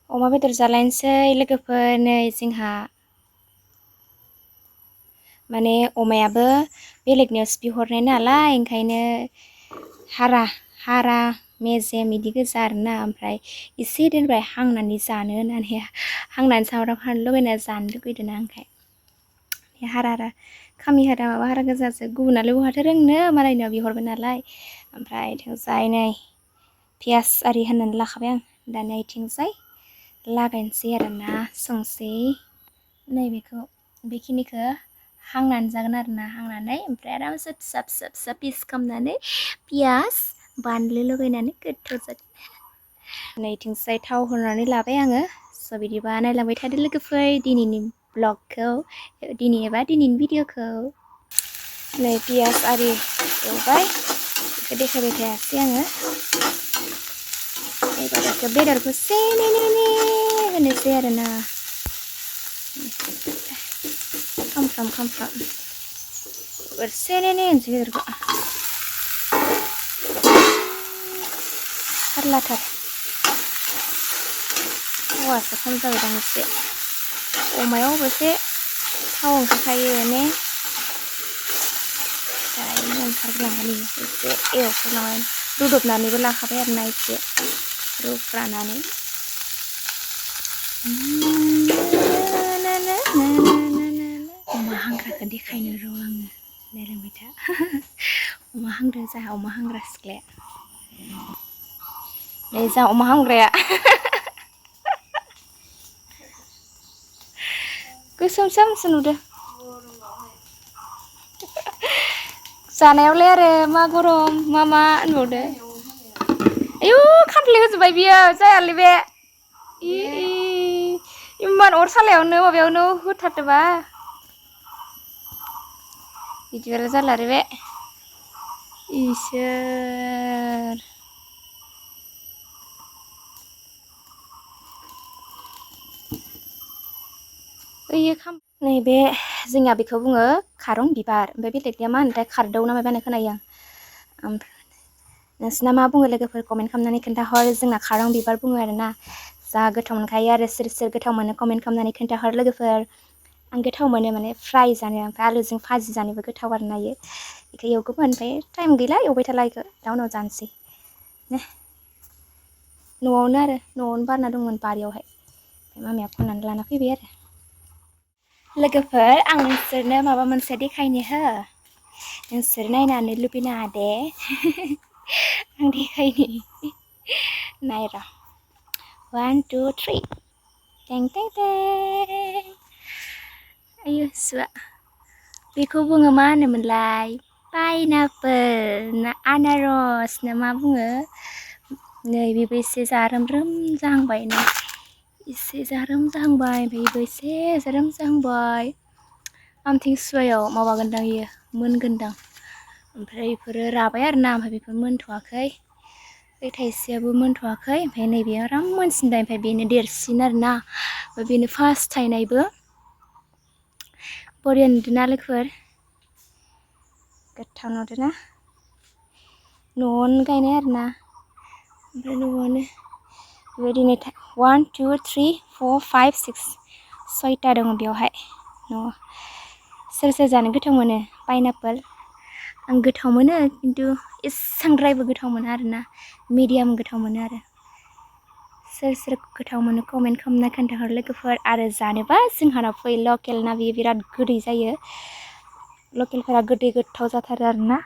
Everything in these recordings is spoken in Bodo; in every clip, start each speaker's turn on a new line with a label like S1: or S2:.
S1: अमा बेदर जालायनोसै लोगोफोर नै जोंहा माने अमायाबो बेलेगनियावसो बिहरनाय नालाय ओंखायनो हारा मेजेम इदि गोजा आरोना ओमफ्राय एसे दोनबाय हांनानै जानो होननानै हांनानै सामब्राम फानलु लगायना जानो लुगैदों ना ओंखाय हारा खामि हारा माबा हारा गोजासो गुबुनालाय बहाथो रोंनो मालायनियाव बिहरबाय नालाय ओमफ्राय इथिंजाय नै पियास आरि होनानै लाखाबाय आं दानिया इथिंजाय लागायनोसै आरोना संसै नैबेखौ बेखिनिखौ हांनानै जागोन आरोना हांनानै ओमफ्राय आरामसे फिसा फिसा फिसा पिस खालामनानै पियास बानलु लगायनानै गोथाव जागोन नैथिंजाय थाव होनानै लाबाय आङो स' बिदिबा नायलांबाय थादो लोगोफोर दिनैनि ब्लगखौ दिनैनि भिडिअखौ नै पियास आरि एवबाय बेखौ देखायबाय थायासै आङो एबारसो बेदरखौ सेने होनोसै आरोना खामफ्राम सेने होनसै बेदरखौ थारलाथार थावासो खम जाबायदां एसे अमायाव अबसे थाव ओंखारखायो ने दायो ओंखारलांगोन एसे एवफ्रामनानै रुदबनानैबो लाखाबाय आरोना एसे रुफ्रानानै अमा हांग्राखौ देखायनो र' आङो नायलांबाय था अमा हांग्रा जाहा अमा हांग्रा सिख्लाया नै जा अमा हांग्राया गोसोमसो नुदों जानायावलाय आरो मा गरम मा होनबावदो आयु खामफ्लाय होजोब्बाय बियो जायालै बे इमान अर सालायावनो माबायावनो होथारदोबा बिदिबालाय जाला आरो बे इसोर नैबे जोंनिया बेखौ बुङो खारं बिबार ओमफ्राय बेलेगनिया मा होनोथाय खारदौ ना माबा होननाय खोनायो आं ओमफ्राय नोंसिना मा बुङो लोगोफोर कमेन्ट खालामनानै खोन्थाहर जोंना खारं बिबार बुङो आरोना जा गोथाव मोनखायो आरो सोर गोथाव मोनो कमेन्ट खालामनानै खोन्थाहर लोगोफोर आं गोथाव मोनो माने फ्राय जानो ओमफ्राय आलुजों भाजि जानोबो गोथाव आरोना इयो बेखौ एवगौमोन ओमफ्राय टाइम गैला एवबाय थाला बेखौ दा उनाव जानोसै ने न'आवनो बारना दंमोन बारियावहाय ओमफ्राय मामिया खननानै लाना फैबाय आरो लोगोफोर आं नोंसोरनो माबा मोनसे देखायनो हो नोंसोर नायनानै लुबैनाङा दे आं देखायनि नाय र' 1 2 3 टें टें टें आयु सुआ बेखौ बुङो मा होनोमोनलाय पाइनापोल ना आनारस ना मा बुङो नै बेबो एसे जारोमरोम जाहांबाय नै एसे जारोम जाहांबाय ओमफ्राय बेबो एसे जारोम जाहांबाय आमथिसुवायाव माबागोनदां इयो मोनगोनदां ओमफ्राय बेफोरो राबाय आरोना ओमफ्राय बेफोर मोनथ'वाखै बे थाइसेयाबो मोनथ'वाखै ओमफ्राय नैबेयो आराम मोनसिनबाय ओमफ्राय बेनो देरसिन आरोना ओमफ्राय बेनो फार्स्ट थायनायबो बरिया नुदोंना लोगोफोर गोथाव नुदोंना न'आवनो गायनाय आरोना ओमफ्राय न'आवनो बेबायदिनो 1 2 3 4 5 6 6टा दङ बेयावहाय न'आव सोर जानो गोथाव मोनो पाइनापोल आं गोथाव मोनो खिन्थु एसांद्रायबो गोथाव मोना आरोना मिडियाम गोथाव मोनो आरो सोर गोथाव मोनो कमेन्ट खालामना खोन्थाहर लोगोफोर आरो जानोबा जोंहानाव फै लकेल ना बियो बिराद गोदै जायो लकेलफोरा गोदै गोथाव जाथारो आरोना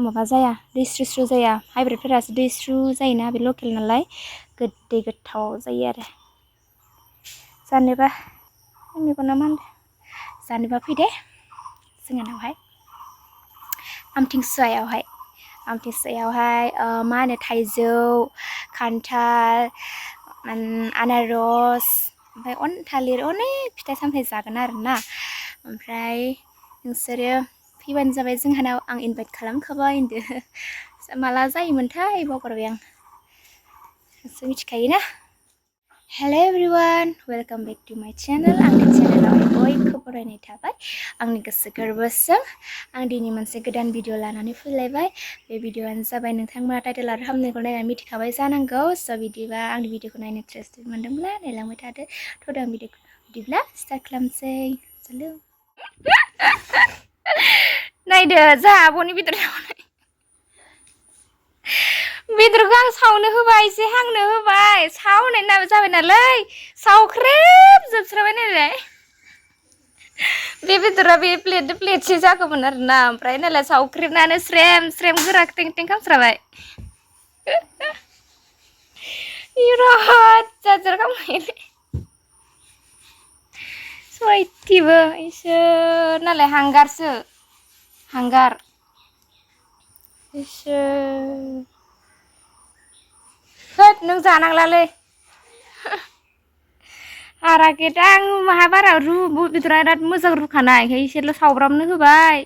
S1: माबा जाया दैस्रु जाया हाइब्रिदफोरासो दैस्रु जायोना बे लकेल नालाय गोदै गोथाव जायो आरो जानोबा मेगना मा होनदों जानोबा फै दे जोंहानावहाय आमथिसुवायावहाय मा होनो थाइजौ खान्थाल आनारस ओमफ्राय थालिर अनेक फिथाइ सामथाइ जागोन आरोना ओमफ्राय नोंसोरो फैबानो जाबाय जोंहानाव आं इनभाइट खालामखाबाय होनदो माला जायोमोनथाय बावगारबाय आं नोंसोर मिथिखायोना हेलो एभरिवान वेलकाम बेक टु माय चेनेल आंनि चेनेलाव बयखौ बरायनाय थाबाय आंनि गोसो गोरबोजों आं दिनै मोनसे गोदान भिडिअ लानानै फैलायबाय बे भिडिअआनो जाबाय नोंथांमोना टाइटेल आरो थाम्बनेलखौ नायनानै मिथिखाबाय जानांगौ स' बिदिबा आंनि भिडिअखौ नायनो इन्टारेस्टेड मोनदोंब्ला नायलांबाय थादो थ' आं भिडिअखौ बिदिब्ला स्टार्ट खालामसै चलो नायदो जा आब'नि बेदरखौ आं सावनो होबाय एसे हांनो होबाय सावनाय जाबाय नालाय सावख्रेब जोबस्राबाय नालाय बे बेदरा बे प्लेटसे जागौमोन आरोना ओमफ्राय नालाय सावख्रेबनानै स्रेम स्रेम गोरा टें टें खालामस्राबाय बिराद जारजार खालामबाय सयथिबो इसोर नालाय हांगारसो हांगार इसोर होद नों जानांलालै हाराखैदा आं माहा बारा बेदरा बिराद मोजां रुखानाय ओंखाय एसेल' सावब्रामनो होबाय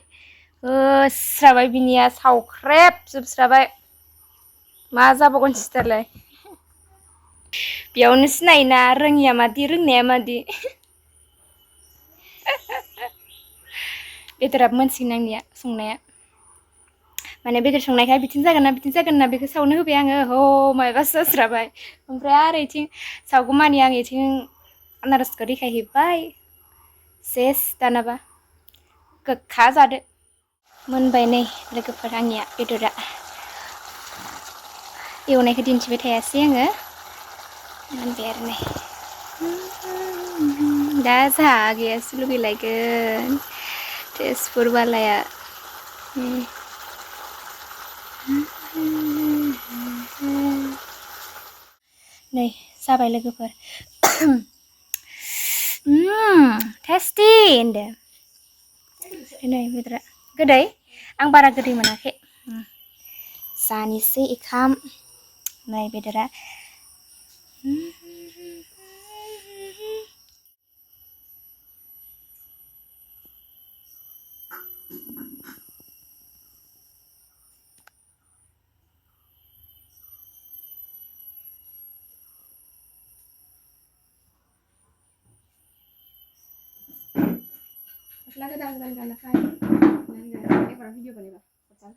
S1: होस्राबाय बिनिया सावख्रेब जोबस्राबाय मा जाबावगोन सिथारलाय बेयावनो सिनायोना रोङिया मादि रोंनाया मादि बेदराबो मोनसिगोन आंनिया संनाया माने बेदर संनायखाय बिदिनो जागोन ना बेखौ सावनो होबाय आङो ह मायबासो जास्राबाय ओमफ्राय आरो इथिं सावगौमानि आं इथिं आनारसखौ देखायहैबाय सेस दानाबा गोखा जादो मोनबाय नै लोगोफोर आंनिया बेदरा एवनायखौ दिन्थिबाय थायासै आङो मोनबाय आरो नै दा जागायासो लुगैलायगोन तेजपुर बालाया नै जाबाय लोगोफोर टेस्टि होनदो नै बेदरा गोदै आं बारा गोदै मोनाखै जानोसै ओंखाम नै बेदरा गस्ला गोदान गानखाय एबार भिडिअ बानायबा